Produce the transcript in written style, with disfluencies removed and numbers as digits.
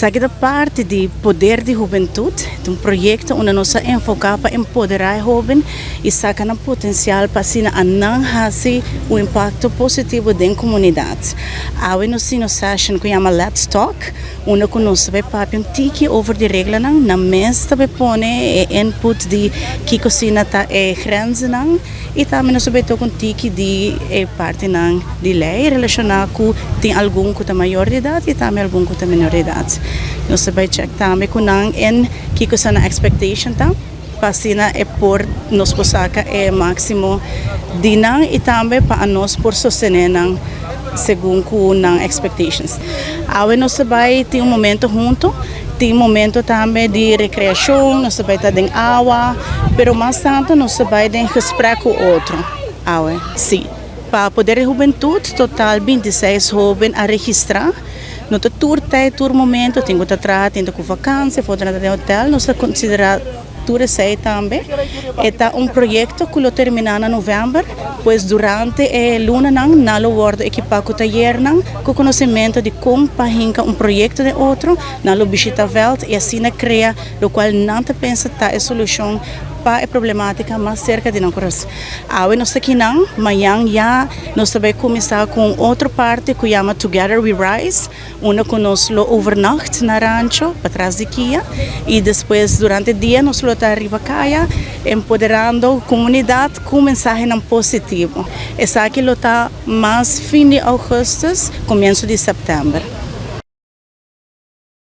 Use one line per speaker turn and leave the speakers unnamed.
Esaki ta parti di Poder di Hubentud, ta un proyecto unda nos a enfoca pa empodera e hoben y saca nan potencial pa asina a nan haci un impacto positivo den comunidad. Awe nos tin nos session cu yama Let's Talk, unda cu nos ta bay papia un tiki over di reglanan, nan mes ta bay pone e input di kico asina ta e grenzennan y tambe nos ta bay toca un tiki di e partinan di ley relaciona cu tin algun cu ta mayor di edad y tambe algun cu ta menor di edad. Nos ta bay check tambe cu nan en kico sa nan expectation ta pa asina e por nos por saca e maximo di nan y tambe pa anos por sostene nan segun cu nan expectations. Awe nos ta bay tin un momento hunto, tin momento tambe di recreacion, nos ta bay ta den awa, pero mas tanto nos ta bay den gesprek cu otro awe. Si, pa Poder di Hubentud total 26 hoben a registra. No ta tur tijd, tur momento, tin cu ta traha, tin ta cu vakantie, of otro ta den hotel, nos ta considera tur esey tambe. E ta un proyecto cu lo termina na november, pues durante e lunanan nan lo wordo ekipa cu tayernan, cu conocimento di con pa hinca un proyecto den otro, nan lo bishita veld y asina crea locual nan ta pensa ta e solucion pa e problematica mas cerca di nan corazon. Awe nos ta kinan, mañan ya nos ta bay cuminsa cu un otro parti cu yama Together We Rise, unda cu nos lo overnacht na rancho patras di Kia y despues durante dia nos lo ta riba caya empoderando comunidad cu mensahenan positivo. Esaki lo ta mas fin di augustus, comienso di september.